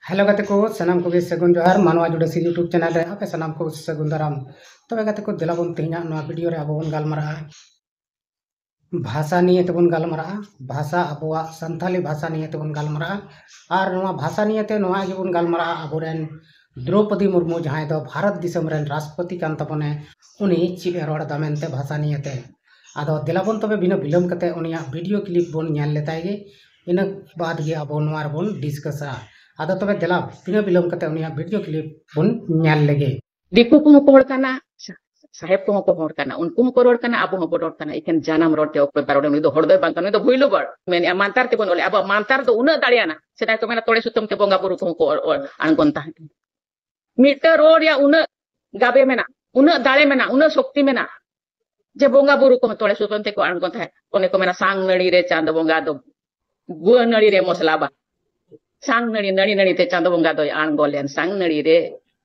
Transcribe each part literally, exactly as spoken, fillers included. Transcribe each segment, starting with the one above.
Hello ᱜᱟᱛᱮ ᱠᱚ, ᱥᱟᱱᱟᱢ ᱠᱚᱜᱮ ᱥᱟᱹᱜᱩᱱ ᱡᱚᱦᱟᱨ᱾ ᱢᱟᱱᱣᱟ ᱡᱩᱰᱟᱹᱥᱤ YouTube ᱪᱮᱱᱮᱞ ᱨᱮ ᱟᱯᱮ ᱥᱟᱱᱟᱢ ᱠᱚ ᱥᱟᱹᱜᱩᱱ ᱫᱟᱨᱟᱢ᱾ ᱛᱚᱵᱮ ᱜᱟᱛᱮ ᱠᱚ, ᱫᱮᱞᱟ ᱵᱚᱱ ᱛᱮᱦᱮᱧᱟᱜ ᱱᱚᱣᱟ ᱵᱷᱤᱰᱤᱭᱳ ᱨᱮ ᱟᱵᱚ ᱵᱚᱱ ᱜᱟᱞᱢᱟᱨᱟᱜᱼᱟ ᱵᱷᱟᱥᱟ ᱱᱤᱭᱮ ᱛᱮᱵᱚᱱ ᱜᱟᱞᱢᱟᱨᱟᱜᱼᱟ, ᱵᱷᱟᱥᱟ, ᱟᱵᱚᱣᱟᱜ ᱥᱟᱱᱛᱷᱟᱞᱤ ᱵᱷᱟᱥᱟ ᱱᱤᱭᱮ ᱛᱮᱵᱚᱱ ᱜᱟᱞᱢᱟᱨᱟᱜᱼᱟ᱾ ᱟᱨ ᱱᱚᱣᱟ ᱵᱷᱟᱥᱟ ᱱᱤᱭᱮ ᱛᱮ ᱱᱚᱣᱟ ᱜᱮᱵᱚᱱ ᱜᱟᱞᱢᱟᱨᱟᱜᱼᱟ, ᱟᱵᱚᱨᱮᱱ ᱫᱨᱚᱣᱯᱚᱫᱤ ᱢᱩᱨᱢᱩ, ᱡᱟᱦᱟᱸᱭ ᱫᱚ ᱵᱷᱟᱨᱚᱛ ᱫᱤᱥᱚᱢ ᱨᱮᱱ ᱨᱟᱥᱴᱨᱚᱯᱚᱛᱤ ᱠᱟᱱ ᱛᱟᱵᱚᱱᱮ, ᱩᱱᱤ ᱪᱮᱫ ᱮ ᱨᱚᱲ ᱮᱫᱟ ᱢᱮᱱᱛᱮ ᱵᱷᱟᱥᱟ ᱱᱤᱭᱮ ᱛᱮ᱾ ᱟᱫᱚ ᱫᱮᱞᱟ ᱵᱚᱱ ᱛᱚᱵᱮ ᱵᱤᱱᱟᱹ ᱵᱤᱞᱚᱢ ᱠᱟᱛᱮ ᱩᱱᱤᱭᱟᱜ ᱵᱷᱤᱰᱤᱭᱳ ᱠᱞᱤᱯ ᱵᱚᱱ ᱧᱮᱞ ᱞᱮᱛᱟᱭ ᱜᱮ, ᱤᱱᱟᱹ ᱵᱟᱫᱽ ᱜᱮ ᱟᱵᱚ ᱱᱚᱣᱟ ᱨᱮᱵᱚᱱ ᱰᱤᱥᱠᱟᱥᱟ᱾ ᱟᱫᱚ ᱛᱚᱵᱮ ᱫᱮᱞᱟ ᱵᱤᱱᱟᱹ ᱵᱤᱞᱚᱢ ᱠᱟᱛᱮ ᱩᱱᱤᱭᱟᱜ ᱵᱷᱤᱰᱤᱭᱳ ᱠᱞᱤᱯ ᱵᱚᱱ ᱧᱮᱞ ᱞᱮᱜᱮ᱾ ᱫᱤᱠᱩ ᱠᱚᱦᱚᱸ ᱠᱚ ᱦᱚᱲ ᱠᱟᱱᱟ, ᱥᱟ-, ᱥᱟᱦᱮᱵᱽ ᱠᱚᱦᱚᱸ ᱠᱚ ᱦᱚᱲ ᱠᱟᱱᱟ, ᱩᱱᱠᱩ ᱦᱚᱸᱠᱚ ᱨᱚᱲ ᱠᱟᱱᱟ, ᱟᱵᱚ ᱦᱚᱸᱵᱚ ᱨᱚᱲ ᱠᱟᱱᱟ᱾ ᱮᱠᱮᱱ ᱡᱟᱱᱟᱢ ᱨᱚᱲ ᱛᱮ ᱚᱠᱚᱭ ᱵᱟᱭ ᱨᱚᱲᱟ, ᱩᱱᱤ ᱫᱚ ᱦᱚᱲ ᱫᱚᱭ ᱵᱟᱝ ᱠᱟᱱᱟ, ᱩᱱᱤ ᱫᱚ ᱵᱷᱩᱭᱞᱩ ᱵᱟᱲ ᱢᱮᱱᱮᱜᱼᱟ᱾ ᱢᱟᱱᱛᱟᱨ ᱛᱮᱵᱚᱱ ᱚᱞᱮᱜᱼᱟ, ᱟᱵᱚᱣᱟᱜ ᱢᱟᱱᱛᱟᱨ ᱫᱚ ᱩᱱᱟᱹᱜ ᱫᱟᱲᱮᱭᱟᱱᱟ᱾ ᱥᱮᱫᱟᱭ ᱠᱚ ᱢᱮᱱᱟ ᱛᱚᱲᱮ ᱥᱩᱛᱟᱹᱢ ᱛᱮ ᱵᱚᱸᱜᱟ ᱵᱩᱨᱩ ᱠᱚᱦᱚᱸ ᱠᱚ ᱚᱲ-, ᱚᱲ-, ᱟᱬᱜᱚᱱ ᱛᱟᱦᱮᱸᱫ᱾ ᱢᱤᱫᱴᱟᱝ ᱨᱚᱲ ᱨᱮᱭᱟᱜ ᱩᱱᱟᱹᱜ ᱜᱟᱵᱮ ᱢᱮᱱᱟᱜ, ᱩᱱᱟᱹᱜ ᱫᱟᱲᱮ ᱢᱮᱱᱟᱜ, ᱩᱱᱟᱹᱜ ᱥᱚᱠᱛᱤ ᱢᱮᱱᱟᱜ, ᱡᱮ ᱵᱚᱸᱜᱟ ᱵᱩᱨᱩ ᱠᱚᱦᱚᱸ ᱛᱚᱲᱮ ᱥᱩᱛᱟᱹᱢ ᱛᱮᱠᱚ ᱟᱬᱜᱚᱱ ᱛᱟᱦᱮᱸᱫ᱾ ᱚᱱᱮ ᱠᱚ ᱢᱮᱱᱟ, "ᱥᱟᱝ ᱱᱟᱹᱲᱤ ᱨᱮ ᱪᱟᱸᱫᱚ ᱵᱚᱸᱜᱟ ᱫᱚ, ᱜᱩᱣᱟᱹ ᱱᱟᱹᱲᱤ ᱨᱮ ᱢᱚᱥᱞᱟ ᱵᱟ, ᱥᱟᱝ ᱱᱟᱹᱲᱤ, ᱱᱟᱹᱲᱤ ᱱᱟᱹᱲᱤ ᱛᱮ ᱪᱟᱸᱫᱚ ᱵᱚᱸᱜᱟ ᱫᱚᱭ ᱟᱬᱜᱚ ᱞᱮᱱ, ᱥᱟᱝ ᱱᱟᱹᱲᱤ ᱨᱮ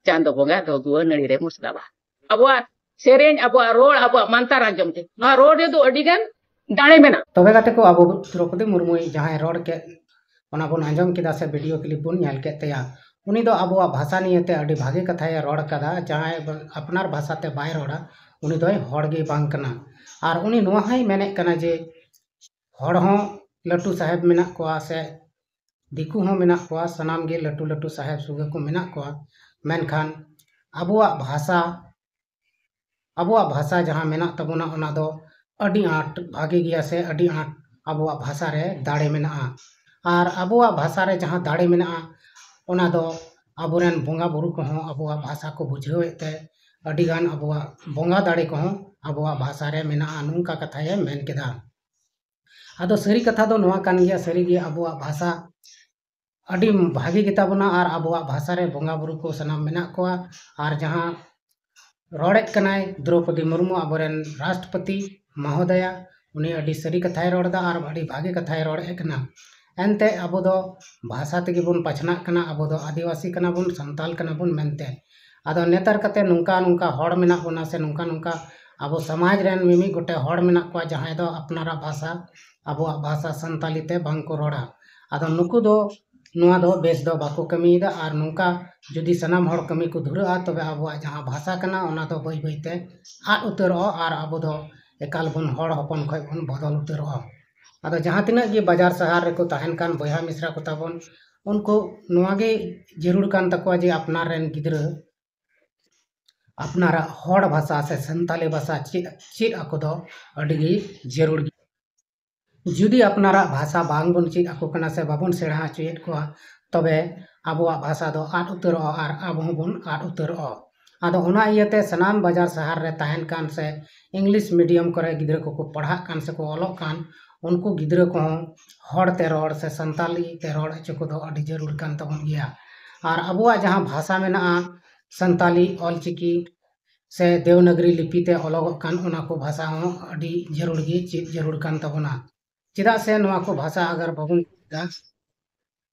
ᱪᱟᱸᱫᱚ ᱵᱚᱸᱜᱟ ᱫᱚ ᱜᱩᱣᱟᱹ ᱱᱟᱹᱲᱤ ᱨᱮ ᱢᱚᱥᱞᱟ ᱵᱟ᱾" ᱟᱵᱚᱣᱟᱜ ᱥᱮᱨᱮᱧ, ᱟᱵᱚᱣᱟᱜ ᱨᱚᱲ, ᱟᱵᱚᱣᱟᱜ ᱢᱟᱱᱛᱟᱨ ᱟᱸᱡᱚᱢ ᱛᱮ ᱱᱚᱣᱟ ᱨᱚᱲ ᱨᱮᱫᱚ ᱟᱹᱰᱤ ᱜᱟᱱ ᱫᱟᱲᱮ ᱢᱮᱱᱟᱜᱼᱟ᱾ ᱛᱚᱵᱮ ᱜᱟᱛᱮ ᱠᱚ, ᱟᱵᱚ ᱫᱨᱚᱯᱚᱫᱤ ᱢᱩᱨᱢᱩᱭ ᱡᱟᱦᱟᱸᱭ ᱨᱚᱲ ᱠᱮᱫ, ᱚᱱᱟ ᱵᱚᱱ ᱟᱸᱡᱚᱢ ᱠᱮᱫᱟ ᱥᱮ ᱵᱷᱤᱰᱤᱭᱳ ᱠᱞᱤᱯ ᱵᱚᱱ ᱧᱮᱞ ᱠᱮᱫ ᱛᱟᱭᱟ, ᱩᱱᱤ ᱫᱚ ᱟᱵᱚᱣᱟᱜ ᱵᱷᱟᱥᱟ ᱱᱤᱭᱮᱛᱮ ᱟᱹᱰᱤ ᱵᱷᱟᱜᱮ ᱠᱟᱛᱷᱟᱭ ᱨᱚᱲ ᱠᱟᱫᱟ᱾ ᱡᱟᱦᱟᱸᱭ ᱟᱯᱱᱟᱨ ᱵᱷᱟᱥᱟ ᱛᱮ ᱵᱟᱭ ᱨᱚᱲᱟ, ᱩᱱᱤ ᱫᱚᱭ ᱦᱚᱲ ᱜᱮ ᱵᱟᱝ ᱠᱟᱱᱟ᱾ ᱟᱨ ᱩᱱᱤ ᱱᱚᱣᱟ ᱦᱚᱸᱭ ᱢᱮᱱᱮᱫ ᱠᱟᱱᱟ ᱡᱮ ᱦᱚᱲ ᱦᱚᱸ ᱞᱟᱹᱴᱩ ᱥᱟᱦᱮᱵᱽ ᱢᱮᱱᱟᱜ ᱠᱚᱣᱟ ᱥᱮ ᱫᱤᱠᱩ ᱦᱚᱸ ᱢᱮᱱᱟᱜ ᱠᱚᱣᱟ, ᱥᱟᱱᱟᱢ ᱜᱮ ᱞᱟᱹᱴᱩ ᱞᱟᱹᱴᱩ ᱥᱟᱦᱮᱵᱽ ᱥᱩᱜᱟᱹ ᱠᱚ ᱢᱮᱱᱟᱜ ᱠᱚᱣᱟ, ᱢᱮᱱᱠᱷᱟᱱ ᱟᱵᱚᱣᱟᱜ ᱵᱷᱟᱥᱟ, ᱟᱵᱚᱣᱟᱜ ᱵᱷᱟᱥᱟ ᱡᱟᱦᱟᱸ ᱢᱮᱱᱟᱜ ᱛᱟᱵᱚᱱᱟ, ᱚᱱᱟ ᱫᱚ ᱟᱹᱰᱤ ᱟᱸᱴ ᱵᱷᱟᱜᱮ ᱜᱮᱭᱟ ᱥᱮ ᱟᱹᱰᱤ ᱟᱸᱴ ᱟᱵᱚᱣᱟᱜ ᱵᱷᱟᱥᱟ ᱨᱮ ᱫᱟᱲᱮ ᱢᱮᱱᱟᱜᱼᱟ᱾ ᱟᱨ ᱟᱵᱚᱣᱟᱜ ᱵᱷᱟᱥᱟ ᱨᱮ ᱡᱟᱦᱟᱸ ᱫᱟᱲᱮ ᱢᱮᱱᱟᱜᱼᱟ, ᱚᱱᱟ ᱫᱚ ᱟᱵᱚᱨᱮᱱ ᱵᱚᱸᱜᱟ ᱵᱩᱨᱩ ᱠᱚᱦᱚᱸ ᱟᱵᱚᱣᱟᱜ ᱵᱷᱟᱥᱟ ᱠᱚ ᱵᱩᱡᱷᱟᱹᱣᱮᱫ ᱛᱮ ᱟᱹᱰᱤᱜᱟᱱ ᱟᱵᱚᱣᱟᱜ ᱵᱚᱸᱜᱟ ᱫᱟᱲᱮ ᱠᱚᱦᱚᱸ ᱟᱵᱚᱣᱟᱜ ᱵᱷᱟᱥᱟ ᱨᱮ ᱢᱮᱱᱟᱜᱼᱟ, ᱱᱚᱝᱠᱟ ᱠᱟᱛᱷᱟᱭᱮ ᱢᱮᱱ ᱠᱮᱫᱟ᱾ ᱟᱫᱚ ᱥᱟᱹᱨᱤ ᱠᱟᱛᱷᱟ ᱫᱚ ᱱᱚᱣᱟ ᱠᱟᱱ ᱜᱮᱭᱟ, ᱥᱟᱹᱨᱤ ᱜᱮ ᱟᱵᱚᱣᱟᱜ ᱵᱷᱟᱥᱟ ᱟᱹᱰᱤ ᱵᱷᱟᱜᱮ ᱜᱮᱛᱟ ᱵᱚᱱᱟ ᱟᱨ ᱟᱵᱚᱣᱟᱜ ᱵᱷᱟᱥᱟ ᱨᱮ ᱵᱚᱸᱜᱟ ᱵᱩᱨᱩ ᱠᱚ ᱥᱟᱱᱟᱢ ᱢᱮᱱᱟᱜ ᱠᱚᱣᱟ᱾ ᱟᱨ ᱡᱟᱦᱟᱸ ᱨᱚᱲᱮᱫ ᱠᱟᱱᱟᱭ ᱫᱨᱚᱯᱚᱫᱤ ᱢᱩᱨᱢᱩ, ᱟᱵᱚᱨᱮᱱ ᱨᱟᱥᱴᱨᱚᱯᱚᱛᱤ ᱢᱚᱦᱳᱫᱚᱭᱟ, ᱩᱱᱤ ᱟᱹᱰᱤ ᱥᱟᱹᱨᱤ ᱠᱟᱛᱷᱟᱭ ᱨᱚᱲ ᱮᱫᱟ ᱟᱨ ᱟᱹᱰᱤ ᱵᱷᱟᱜᱮ ᱠᱟᱛᱷᱟᱭ ᱨᱚᱲᱮᱫ ᱠᱟᱱᱟ᱾ ᱮᱱᱛᱮ ᱟᱵᱚ ᱫᱚ ᱵᱷᱟᱥᱟ ᱛᱮᱜᱮ ᱵᱚᱱ ᱵᱟᱪᱷᱱᱟᱜ ᱠᱟᱱᱟ, ᱟᱵᱚ ᱫᱚ ᱟᱹᱫᱤᱵᱟᱹᱥᱤ ᱠᱟᱱᱟ ᱵᱚᱱ, ᱥᱟᱱᱛᱟᱞ ᱠᱟᱱᱟ ᱵᱚᱱ ᱢᱮᱱᱛᱮ᱾ ᱟᱫᱚ ᱱᱮᱛᱟᱨ ᱠᱟᱛᱮ ᱱᱚᱝᱠᱟ ᱱᱚᱝᱠᱟ ᱦᱚᱲ ᱢᱮᱱᱟᱜ ᱵᱚᱱᱟ ᱥᱮ ᱱᱚᱝᱠᱟ ᱱᱚᱝᱠᱟ ᱟᱵᱚ ᱥᱚᱢᱟᱡᱽ ᱨᱮᱱ ᱢᱤᱢᱤᱫ ᱜᱚᱴᱮᱡ ᱦᱚᱲ ᱢᱮᱱᱟᱜ ᱠᱚᱣᱟ, ᱡᱟᱦᱟᱸᱭ ᱫᱚ ᱟᱯᱱᱟᱨᱟᱜ ᱵᱷᱟᱥᱟ, ᱟᱵᱚᱣᱟᱜ ᱵᱷᱟᱥᱟ ᱥᱟᱱᱛᱟᱞᱤ ᱛᱮ ᱵᱟᱝ ᱠᱚ ᱨᱚᱲᱟ᱾ ᱟᱫᱚ ᱱᱩᱠᱩ ᱫᱚ ᱱᱚᱣᱟ ᱫᱚ ᱵᱮᱥ ᱫᱚ ᱵᱟᱠᱚ ᱠᱟᱹᱢᱤᱭᱮᱫᱟ᱾ ᱟᱨ ᱱᱚᱝᱠᱟ ᱡᱩᱫᱤ ᱥᱟᱱᱟᱢ ᱦᱚᱲ ᱠᱟᱹᱢᱤ ᱠᱚ ᱫᱷᱩᱨᱟᱹᱜᱼᱟ, ᱛᱚᱵᱮ ᱟᱵᱚᱣᱟᱜ ᱡᱟᱦᱟᱸ ᱵᱷᱟᱥᱟ ᱠᱟᱱᱟ, ᱚᱱᱟ ᱫᱚ ᱵᱟᱹᱭ ᱵᱟᱹᱭᱛᱮ ᱟᱫ ᱩᱛᱟᱹᱨᱚᱜᱼᱟ ᱟᱨ ᱟᱵᱚ ᱫᱚ ᱮᱠᱟᱞ ᱵᱚᱱ ᱦᱚᱲ ᱦᱚᱯᱚᱱ ᱠᱷᱚᱱ ᱵᱚᱱ ᱵᱚᱫᱚᱞ ᱩᱛᱟᱹᱨᱚᱜᱼᱟ᱾ ᱟᱫᱚ ᱡᱟᱦᱟᱸ ᱛᱤᱱᱟᱹᱜ ᱜᱮ ᱵᱟᱡᱟᱨ ᱥᱟᱦᱟᱨ ᱨᱮᱠᱚ ᱛᱟᱦᱮᱱ ᱠᱟᱱ ᱵᱚᱭᱦᱟ ᱢᱤᱥᱨᱟ ᱠᱚ ᱛᱟᱵᱚᱱ, ᱩᱱᱠᱩ ᱱᱚᱣᱟ ᱜᱮ ᱡᱟᱹᱨᱩᱲ ᱠᱟᱱ ᱛᱟᱠᱚᱣᱟ ᱡᱮ ᱟᱯᱱᱟᱨ ᱨᱮᱱ ᱜᱤᱫᱽᱨᱟᱹ ᱟᱯᱱᱟᱨᱟᱜ ᱦᱚᱲ ᱵᱷᱟᱥᱟ ᱥᱮ ᱥᱟᱱᱛᱟᱞᱤ ᱵᱷᱟᱥᱟ ᱪᱮᱫ, ᱪᱮᱫ ᱟᱠᱚ ᱫᱚ ᱟᱹᱰᱤ ᱜᱮ ᱡᱟᱹᱨᱩᱲ ᱜᱮᱭᱟ᱾ ᱡᱩᱫᱤ ᱟᱯᱱᱟᱨᱟᱜ ᱵᱷᱟᱥᱟ ᱵᱟᱝ ᱵᱚᱱ ᱪᱮᱫ ᱟᱠᱚ ᱠᱟᱱᱟ ᱥᱮ ᱵᱟᱵᱚᱱ ᱥᱮᱬᱟ ᱦᱚᱪᱚᱭᱮᱫ ᱠᱚᱣᱟ, ᱛᱚᱵᱮ ᱟᱵᱚᱣᱟᱜ ᱵᱷᱟᱥᱟ ᱫᱚ ᱟᱫ ᱩᱛᱟᱹᱨᱚᱜᱼᱟ ᱟᱨ ᱟᱵᱚ ᱦᱚᱸᱵᱚᱱ ᱟᱫ ᱩᱛᱟᱹᱨᱚᱜᱼᱟ᱾ ᱟᱫᱚ ᱚᱱᱟ ᱤᱭᱟᱹᱛᱮ ᱥᱟᱱᱟᱢ ᱵᱟᱡᱟᱨ ᱥᱟᱦᱟᱨ ᱨᱮ ᱛᱟᱦᱮᱱ ᱠᱟᱱ ᱥᱮ ᱤᱝᱞᱤᱥ ᱢᱤᱰᱤᱭᱟᱢ ᱠᱚᱨᱮ ᱜᱤᱫᱽᱨᱟᱹ ᱠᱚᱠᱚ ᱯᱟᱲᱦᱟᱜ ᱠᱟᱱ ᱥᱮᱠᱚ ᱚᱞᱚᱜ ᱠᱟᱱ, ᱩᱱᱠᱩ ᱜᱤᱫᱽᱨᱟᱹ ᱠᱚᱦᱚᱸ ᱦᱚᱲ ᱛᱮ ᱨᱚᱲ ᱥᱮ ᱥᱟᱱᱛᱟᱞᱤ ᱛᱮ ᱨᱚᱲ ᱦᱚᱪᱚ ᱠᱚᱫᱚ ᱟᱹᱰᱤ ᱡᱟᱹᱨᱩᱲ ᱠᱟᱱ ᱛᱟᱵᱚᱱ ᱜᱮᱭᱟ᱾ ᱟᱨ ᱟᱵᱚᱣᱟᱜ ᱡᱟᱦᱟᱸ ᱵᱷᱟᱥᱟ ᱢᱮᱱᱟᱜᱼᱟ, ᱥᱟᱱᱛᱟᱞᱤ ᱚᱞᱪᱤᱠᱤ ᱥᱮ ᱫᱮᱣᱱᱟᱜᱽᱨᱤ ᱞᱤᱯᱤ ᱛᱮ ᱚᱞᱚᱜᱚᱜ ᱠᱟᱱ, ᱚᱱᱟ ᱠᱚ ᱵᱷᱟᱥᱟ ᱦᱚᱸ ᱟᱹᱰᱤ ᱡᱟᱹᱨᱩᱲ ᱜᱮ ᱪᱮᱫ ᱡᱟᱹᱨᱩᱲ ᱠᱟᱱ ᱛᱟᱵᱚᱱᱟ᱾ ᱪᱮᱫᱟᱜ ᱥᱮ ᱱᱚᱣᱟ ᱠᱚ ᱵᱷᱟᱥᱟ ᱟᱜᱟᱨ ᱵᱟᱵᱚᱱ ᱪᱮᱫᱟ,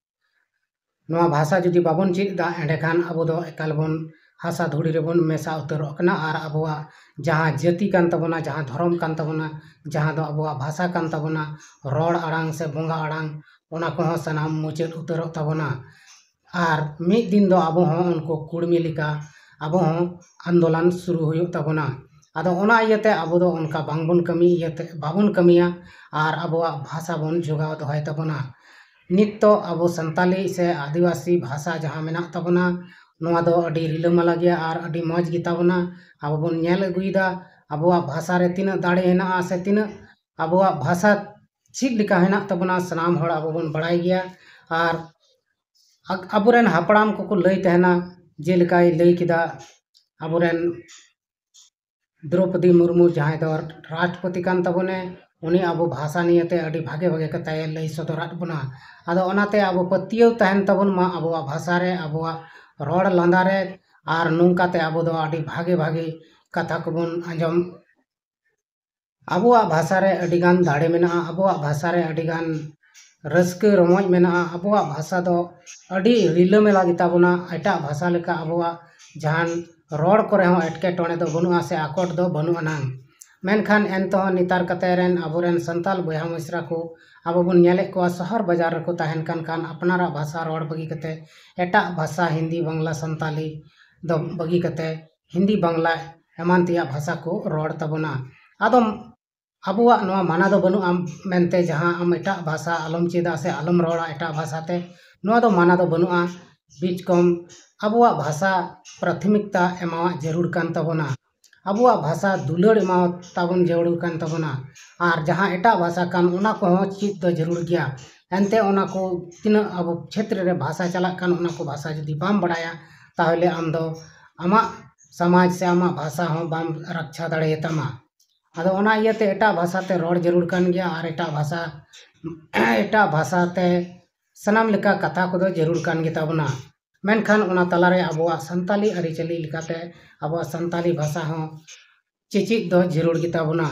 ᱱᱚᱣᱟ ᱵᱷᱟᱥᱟ ᱡᱩᱫᱤ ᱵᱟᱵᱚᱱ ᱪᱮᱫ ᱮᱫᱟ, ᱮᱸᱰᱮᱠᱷᱟᱱ ᱟᱵᱚ ᱫᱚ ᱮᱠᱟᱞ ᱵᱚᱱ ᱦᱟᱥᱟ ᱫᱷᱩᱲᱤ ᱨᱮᱵᱚᱱ ᱢᱮᱥᱟ ᱩᱛᱟᱹᱨᱚᱜ ᱠᱟᱱᱟ᱾ ᱟᱨ ᱟᱵᱚᱣᱟᱜ ᱡᱟᱦᱟᱸ ᱡᱟᱹᱛᱤ ᱠᱟᱱ ᱛᱟᱵᱚᱱᱟ, ᱡᱟᱦᱟᱸ ᱫᱷᱚᱨᱚᱢ ᱠᱟᱱ ᱛᱟᱵᱚᱱᱟ, ᱡᱟᱦᱟᱸ ᱫᱚ ᱟᱵᱚᱣᱟᱜ ᱵᱷᱟᱥᱟ ᱠᱟᱱ ᱛᱟᱵᱚᱱᱟ, ᱨᱚᱲ ᱟᱲᱟᱝ ᱥᱮ ᱵᱚᱸᱜᱟ ᱟᱲᱟᱝ, ᱚᱱᱟ ᱠᱚᱦᱚᱸ ᱥᱟᱱᱟᱢ ᱢᱩᱪᱟᱹᱫ ᱩᱛᱟᱹᱨᱚᱜ ᱛᱟᱵᱚᱱᱟ᱾ ᱟᱨ ᱢᱤᱫ ᱫᱤᱱ ᱫᱚ ᱟᱵᱚ ᱦᱚᱸ ᱩᱱᱠᱩ ᱠᱩᱲᱢᱤ ᱞᱮᱠᱟ ᱟᱵᱚ ᱦᱚᱸ ᱟᱱᱫᱳᱞᱚᱱ ᱥᱩᱨᱩ ᱦᱩᱭᱩᱜ ᱛᱟᱵᱚᱱᱟ᱾ ᱟᱫᱚ ᱚᱱᱟ ᱤᱭᱟᱹᱛᱮ ᱟᱵᱚ ᱫᱚ ᱚᱱᱠᱟ ᱵᱟᱝᱵᱚᱱ ᱠᱟᱹᱢᱤ ᱤᱭᱟᱹᱛᱮ, ᱵᱟᱵᱚᱱ ᱠᱟᱹᱢᱤᱭᱟ ᱟᱨ ᱟᱵᱚᱣᱟᱜ ᱵᱷᱟᱥᱟ ᱵᱚᱱ ᱡᱚᱜᱟᱣ ᱫᱚᱦᱚᱭ ᱛᱟᱵᱚᱱᱟ᱾ ᱱᱤᱛ ᱫᱚ ᱟᱵᱚ ᱥᱟᱱᱛᱟᱞᱤ ᱥᱮ ᱟᱹᱫᱤᱵᱟᱹᱥᱤ ᱵᱷᱟᱥᱟ ᱡᱟᱦᱟᱸ ᱢᱮᱱᱟᱜ ᱛᱟᱵᱚᱱᱟ, ᱱᱚᱣᱟ ᱫᱚ ᱟᱹᱰᱤ ᱨᱤᱞᱟᱹᱢᱟᱞᱟ ᱜᱮᱭᱟ ᱟᱨ ᱟᱹᱰᱤ ᱢᱚᱡᱽ ᱜᱮᱛᱟ ᱵᱚᱱᱟ᱾ ᱟᱵᱚ ᱵᱚᱱ ᱧᱮᱞ ᱟᱹᱜᱩᱭᱮᱫᱟ ᱟᱵᱚᱣᱟᱜ ᱵᱷᱟᱥᱟ ᱨᱮ ᱛᱤᱱᱟᱹᱜ ᱫᱟᱲᱮ ᱦᱮᱱᱟᱜᱼᱟ ᱥᱮ ᱛᱤᱱᱟᱹᱜ ᱟᱵᱚᱣᱟᱜ ᱵᱷᱟᱥᱟ ᱪᱮᱫ ᱞᱮᱠᱟ ᱦᱮᱱᱟᱜ ᱛᱟᱵᱚᱱᱟ, ᱥᱟᱱᱟᱢ ᱦᱚᱲ ᱟᱵᱚ ᱵᱚᱱ ᱵᱟᱲᱟᱭ ᱜᱮᱭᱟ᱾ ᱟᱨ ᱟᱠ-, ᱟᱵᱚᱨᱮᱱ ᱦᱟᱯᱲᱟᱢ ᱠᱚᱠᱚ ᱞᱟᱹᱭ ᱛᱟᱦᱮᱱᱟ, ᱡᱮᱞᱮᱠᱟᱭ ᱞᱟᱹᱭ ᱠᱮᱫᱟ ᱟᱵᱚᱨᱮᱱ ᱫᱨᱚᱯᱚᱫᱤ ᱢᱩᱨᱢᱩ, ᱡᱟᱦᱟᱸᱭ ᱫᱚ ᱨᱟᱥᱴᱨᱚᱯᱚᱛᱤ ᱠᱟᱱ ᱛᱟᱵᱚᱱᱮ, ᱩᱱᱤ ᱟᱵᱚ ᱵᱷᱟᱥᱟ ᱱᱤᱭᱮᱛᱮ ᱟᱹᱰᱤ ᱵᱷᱟᱜᱮ ᱵᱷᱟᱜᱮ ᱠᱟᱛᱷᱟᱭ ᱞᱟᱹᱭ ᱥᱚᱫᱚᱨᱟᱫ ᱵᱚᱱᱟ᱾ ᱟᱫᱚ ᱚᱱᱟᱛᱮ ᱟᱵᱚ ᱯᱟᱹᱛᱭᱟᱹᱣ ᱛᱟᱦᱮᱱ ᱛᱟᱵᱚᱱ ᱢᱟ ᱟᱵᱚᱣᱟᱜ ᱵᱷᱟᱥᱟ ᱨᱮ, ᱟᱵᱚᱣᱟᱜ ᱨᱚᱲ ᱞᱟᱸᱫᱟ ᱨᱮ, ᱟᱨ ᱱᱚᱝᱠᱟᱛᱮ ᱟᱵᱚ ᱫᱚ ᱟᱹᱰᱤ ᱵᱷᱟᱜᱮ ᱵᱷᱟᱜᱮ ᱠᱟᱛᱷᱟ ᱠᱚᱵᱚᱱ ᱟᱸᱡᱚᱢ᱾ ᱟᱵᱚᱣᱟᱜ ᱵᱷᱟᱥᱟ ᱨᱮ ᱟᱹᱰᱤᱜᱟᱱ ᱫᱟᱲᱮ ᱢᱮᱱᱟᱜᱼᱟ, ᱟᱵᱚᱣᱟᱜ ᱵᱷᱟᱥᱟ ᱨᱮ ᱟᱹᱰᱤᱜᱟᱱ ᱨᱟᱹᱥᱠᱟᱹ ᱨᱚᱢᱚᱡᱽ ᱢᱮᱱᱟᱜᱼᱟ᱾ ᱟᱵᱚᱣᱟᱜ ᱵᱷᱟᱥᱟ ᱫᱚ ᱟᱹᱰᱤ ᱨᱤᱞᱟᱹᱢᱟᱞᱟ ᱜᱮᱛᱟ ᱵᱚᱱᱟ᱾ ᱮᱴᱟᱜ ᱵᱷᱟᱥᱟ ᱞᱮᱠᱟ ᱟᱵᱚᱣᱟᱜ ᱡᱟᱦᱟᱱ ᱨᱚᱲ ᱠᱚᱨᱮ ᱦᱚᱸ ᱮᱴᱠᱮᱴᱚᱬᱮ ᱫᱚ ᱵᱟᱹᱱᱩᱜᱼᱟ ᱥᱮ ᱟᱠᱚᱴ ᱫᱚ ᱵᱟᱹᱱᱩᱜ ᱟᱱᱟᱝ᱾ ᱢᱮᱱᱠᱷᱟᱱ ᱮᱱᱛᱮᱦᱚᱸ ᱱᱮᱛᱟᱨ ᱠᱟᱛᱮ ᱨᱮᱱ ᱟᱵᱚᱨᱮᱱ ᱥᱟᱱᱛᱟᱲ ᱵᱚᱭᱦᱟ ᱢᱤᱥᱨᱟ ᱠᱚ ᱟᱵᱚ ᱵᱚᱱ ᱧᱮᱞᱮᱫ ᱠᱚᱣᱟ, ᱥᱚᱦᱚᱨ ᱵᱟᱡᱟᱨ ᱨᱮᱠᱚ ᱛᱟᱦᱮᱱ ᱠᱟᱱ ᱠᱷᱟᱱ ᱟᱯᱱᱟᱨᱟᱜ ᱵᱷᱟᱥᱟ ᱨᱚᱲ ᱵᱟᱹᱜᱤ ᱠᱟᱛᱮ ᱮᱴᱟᱜ ᱵᱷᱟᱥᱟ, ᱦᱤᱱᱫᱤ, ᱵᱟᱝᱞᱟ, ᱥᱟᱱᱛᱟᱞᱤ ᱫᱚ ᱵᱟᱹᱜᱤ ᱠᱟᱛᱮ ᱦᱤᱱᱫᱤ, ᱵᱟᱝᱞᱟ ᱮᱢᱟᱱ ᱛᱮᱭᱟᱜ ᱵᱷᱟᱥᱟ ᱠᱚ ᱨᱚᱲ ᱛᱟᱵᱚᱱᱟ᱾ ᱟᱫᱚ ᱟᱵᱚᱣᱟᱜ ᱱᱚᱣᱟ ᱢᱟᱱᱟ ᱫᱚ ᱵᱟᱹᱱᱩᱜᱼᱟ ᱢᱮᱱᱛᱮ ᱡᱟᱦᱟᱸ ᱟᱢ ᱮᱴᱟᱜ ᱵᱷᱟᱥᱟ ᱟᱞᱚᱢ ᱪᱮᱫᱟ ᱥᱮ ᱟᱞᱚᱢ ᱨᱚᱲᱟ ᱮᱴᱟᱜ ᱵᱷᱟᱥᱟ ᱛᱮ, ᱱᱚᱣᱟ ᱫᱚ ᱢᱟᱱᱟ ᱫᱚ ᱵᱟᱹᱱᱩᱜᱼᱟ᱾ ᱵᱤᱪᱠᱚᱢ ᱟᱵᱚᱣᱟᱜ ᱵᱷᱟᱥᱟ ᱯᱨᱟᱛᱷᱚᱢᱤᱠᱛᱟ ᱮᱢᱟᱣᱟᱜ ᱡᱟᱹᱨᱩᱲ ᱠᱟᱱ ᱛᱟᱵᱚᱱᱟ᱾ ᱟᱵᱚᱣᱟᱜ ᱵᱷᱟᱥᱟ ᱫᱩᱞᱟᱹᱲ ᱮᱢᱟᱣ ᱛᱟᱵᱚᱱ ᱡᱟᱹᱨᱩᱲ ᱠᱟᱱ ᱛᱟᱵᱚᱱᱟ᱾ ᱟᱨ ᱡᱟᱦᱟᱸ ᱮᱴᱟᱜ ᱵᱷᱟᱥᱟ ᱠᱟᱱ, ᱚᱱᱟ ᱠᱚᱦᱚᱸ ᱪᱮᱫ ᱫᱚ ᱡᱟᱹᱨᱩᱲ ᱜᱮᱭᱟ᱾ ᱮᱱᱛᱮ ᱚᱱᱟ ᱠᱚ ᱛᱤᱱᱟᱹᱜ ᱟᱵᱚ ᱠᱷᱮᱛᱨᱮ ᱨᱮ ᱵᱷᱟᱥᱟ ᱪᱟᱞᱟᱜ ᱠᱟᱱ, ᱚᱱᱟ ᱠᱚ ᱵᱷᱟᱥᱟ ᱡᱩᱫᱤ ᱵᱟᱢ ᱵᱟᱲᱟᱭᱟ, ᱛᱟᱦᱚᱞᱮ ᱟᱢ ᱫᱚ ᱟᱢᱟᱜ ᱥᱚᱢᱟᱡᱽ ᱥᱮ ᱟᱢᱟᱜ ᱵᱷᱟᱥᱟ ᱦᱚᱸ ᱵᱟᱢ ᱨᱟᱠᱪᱷᱟ ᱫᱟᱲᱮᱭᱟᱛᱟᱢᱟ᱾ ᱟᱫᱚ ᱚᱱᱟ ᱤᱭᱟᱹᱛᱮ ᱮᱴᱟᱜ ᱵᱷᱟᱥᱟ ᱛᱮ ᱨᱚᱲ ᱡᱟᱹᱨᱩᱲ ᱠᱟᱱ ᱜᱮᱭᱟ ᱟᱨ ᱮᱴᱟᱜ ᱵᱷᱟᱥᱟ, ᱮᱴᱟᱜ ᱵᱷᱟᱥᱟ ᱛᱮ ᱥᱟᱱᱟᱢ ᱞᱮᱠᱟ ᱠᱟᱛᱷᱟ ᱠᱚᱫᱚ ᱡᱟᱹᱨᱩᱲ ᱠᱟᱱ ᱜᱮᱛᱟ ᱵᱚᱱᱟ᱾ ᱢᱮᱱᱠᱷᱟᱱ ᱚᱱᱟ ᱛᱟᱞᱟᱨᱮ ᱟᱵᱚᱣᱟᱜ ᱥᱟᱱᱛᱟᱞᱤ ᱟᱹᱨᱤᱪᱟᱹᱞᱤ ᱞᱮᱠᱟᱛᱮ ᱟᱵᱚᱣᱟᱜ ᱥᱟᱱᱛᱟᱞᱤ ᱵᱷᱟᱥᱟ ᱦᱚᱸ ᱪᱮᱪᱮᱫ ᱫᱚ ᱡᱟᱹᱨᱩᱲ ᱜᱮᱛᱟ ᱵᱚᱱᱟ᱾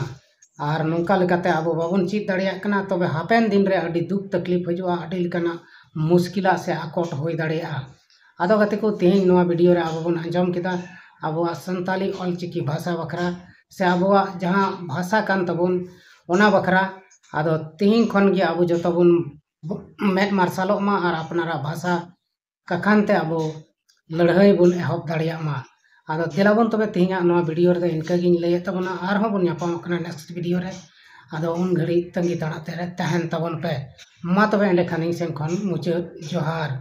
ᱟᱨ ᱱᱚᱝᱠᱟ ᱞᱮᱠᱟᱛᱮ ᱟᱵᱚ ᱵᱟᱵᱚᱱ ᱪᱮᱫ ᱫᱟᱲᱮᱭᱟᱜ ᱠᱟᱱᱟ, ᱛᱚᱵᱮ ᱦᱟᱯᱮᱱ ᱫᱤᱱ ᱨᱮ ᱟᱹᱰᱤ ᱫᱩᱠ ᱛᱟᱠᱞᱤᱯ ᱦᱤᱡᱩᱜᱼᱟ, ᱟᱹᱰᱤ ᱞᱮᱠᱟᱱᱟᱜ ᱢᱩᱥᱠᱤᱞᱟᱜ ᱥᱮ ᱟᱠᱚᱴ ᱦᱩᱭ ᱫᱟᱲᱮᱭᱟᱜᱼᱟ᱾ ᱟᱫᱚ ᱜᱟᱛᱮ ᱠᱚ, ᱛᱮᱦᱮᱧ ᱱᱚᱣᱟ ᱵᱷᱤᱰᱤᱭᱳ ᱨᱮ ᱟᱵᱚ ᱵᱚᱱ ᱟᱸᱡᱚᱢ ᱠᱮᱫᱟ ᱟᱵᱚᱣᱟᱜ ᱥᱟᱱᱛᱟᱞᱤ ᱚᱞᱪᱤᱠᱤ ᱵᱷᱟᱥᱟ ᱵᱟᱠᱷᱨᱟ ᱥᱮ ᱟᱵᱚᱣᱟᱜ ᱡᱟᱦᱟᱸ ᱵᱷᱟᱥᱟ ᱠᱟᱱ ᱛᱟᱵᱚᱱ, ᱚᱱᱟ ᱵᱟᱠᱷᱨᱟ᱾ ᱟᱫᱚ ᱛᱮᱦᱮᱧ ᱠᱷᱚᱱ ᱜᱮ ᱟᱵᱚ ᱡᱚᱛᱚ ᱵᱚᱱ ᱢᱮᱫ ᱢᱟᱨᱥᱟᱞᱚᱜ ᱢᱟ ᱟᱨ ᱟᱯᱱᱟᱨᱟᱜ ᱵᱷᱟᱥᱟ ᱠᱟᱠᱷᱟᱱ ᱛᱮ ᱟᱵᱚ ᱞᱟᱹᱲᱦᱟᱹᱭ ᱵᱚᱱ ᱮᱦᱚᱵ ᱫᱟᱲᱮᱭᱟᱜ ᱢᱟ᱾ ᱟᱫᱚ ᱫᱮᱞᱟ ᱵᱚᱱ ᱛᱚᱵᱮ ᱛᱮᱦᱮᱧᱟᱜ ᱱᱚᱣᱟ ᱵᱷᱤᱰᱤᱭᱳ ᱨᱮᱫᱚ ᱤᱱᱠᱟᱹ ᱜᱤᱧ ᱞᱟᱹᱭᱮᱫ ᱛᱟᱵᱚᱱᱟ, ᱟᱨᱦᱚᱸ ᱵᱚᱱ ᱧᱟᱯᱟᱢᱚᱜ ᱠᱟᱱᱟ ᱱᱮᱠᱥᱴ ᱵᱷᱤᱰᱤᱭᱳ ᱨᱮ᱾ ᱟᱫᱚ ᱩᱱ ᱜᱷᱟᱹᱲᱤᱡ ᱛᱟᱺᱜᱤ ᱛᱟᱲᱟᱜ ᱛᱮ ᱛᱟᱦᱮᱱ ᱛᱟᱵᱚᱱ ᱯᱮ᱾ ᱢᱟ ᱛᱚᱵᱮ ᱮᱸᱰᱮᱠᱷᱟᱱ ᱤᱧ ᱥᱮᱱ ᱠᱷᱚᱱ ᱢᱩᱪᱟᱹᱫ ᱡᱚᱦᱟᱨ᱾